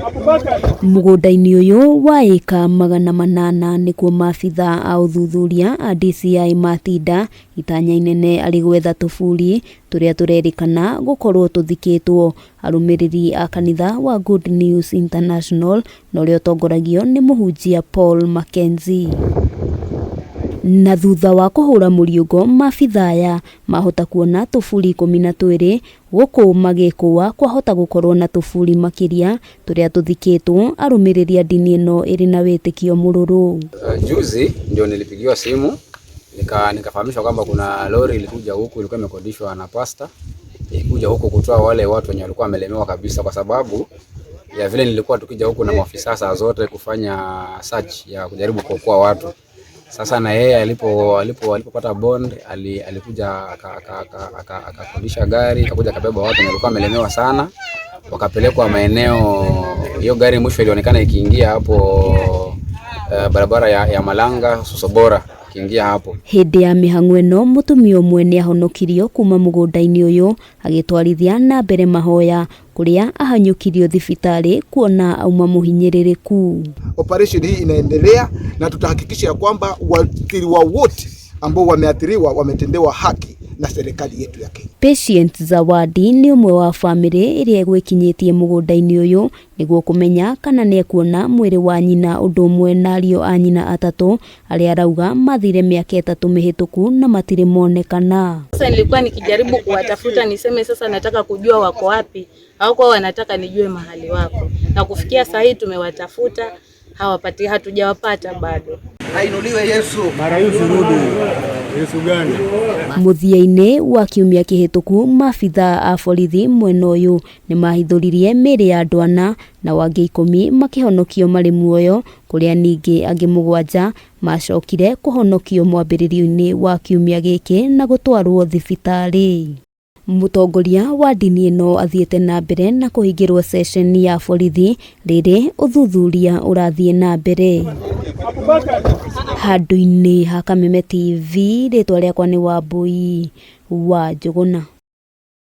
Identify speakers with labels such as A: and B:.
A: Mũgũnda-inĩ ũyũ wa ĩka 800 nĩkuo maabitha a ũthuthuria a DCI matinda itanya inene arĩ gwetha tũburi tũrĩa tũrerĩkana gũkorwo tũthikĩtwo arũmĩrĩri a kanitha wa Good News International na ũrĩa ũtongoragio nĩ mũhunjia Paul Mackenzie. Na thutha wa kũhũra mũriũngo maabitha aya mahota kuona tũburi 12 gũkũ magĩkũa kwahota gũkorwo na tũburi makĩria tũrĩa tũthikĩtwo arũmĩrĩri a ndini ĩno ĩrĩ na wĩtĩkio mũrũrũ.
B: Juzi ndio nilipigiwa simu nikafahamishwa kwamba kuna lori ilikuja huku, ilikuwa imekodishwa na pasta, ilikuja huku kutoa wale watu wenye walikuwa wamelemewa kabisa, kwa sababu ya vile nilikuwa tukija huku na maafisa saa zote kufanya search ya kujaribu kuokoa watu. Sasa na yeye alipopata bond alikuja akakodisha gari, akakuja akabeba watu wenye walikuwa wamelemewa sana, wakapelekwa maeneo. Hiyo gari mwisho ilionekana ikiingia hapo barabara ya Malanga Sosobora, ikiingia hapo.
A: Hĩndĩ ya mĩhang'o ĩno mũtumia ũmwe nĩahonokirio kuma mũgũnda-inĩ ũyũ agĩtwarithia na mbere mahoya kũrĩa ahanyũkirio thibitarĩ kuona auma mũhinyĩrĩrĩku.
C: Operation hii inaendelea na tutahakikisha ya kwamba waathiriwa wote ambao wameathiriwa wametendewa haki na serikali yetu ya Kenya.
A: Patient Zawadi nĩ ũmwe wa bamĩrĩ ĩrĩa ĩgwĩkinyĩtie mũgũnda-inĩ ũyũ nĩguo kũmenya kana nĩekuona mwĩrĩ wa nyina ũndũ ũmwe na ariũ a nyina atatũ arĩa arauga mathire mĩaka 3 mĩhĩtũku na matirĩ monekana.
D: Sasa nilikuwa nikijaribu kuwatafuta niseme sasa nataka kujua wako wapi, hawakuwa wanataka nijue mahali wako, na kufikia saa hii tumewatafuta hawapati, hatujawapata bado.
C: Ainuliwe Yesu.
E: Mara Yesu rudi. Yesu gani?
A: Mũthia-inĩ wa kiumia kĩhĩtũku maabitha a borithi mwena ũyũ nĩmahithũririe mĩĩrĩ ya andũ ana na angĩ 10 makĩhonokio marĩ muoyo kũrĩa ningĩ angĩ 7 macokire kũhonokio mwambĩrĩrio-inĩ wa kiumia gĩkĩ na gũtwarwo thibitarĩ. Mũtongoria wa ndini ĩno athiĩte na mbere na kũhingĩrwo ceceni ya borithi rĩrĩ ũthuthuria ũrathiĩ na mbere. Handũ-inĩ ha Kameme TV, rĩtwa rĩakwa nĩ Wambui wa Njũgũna.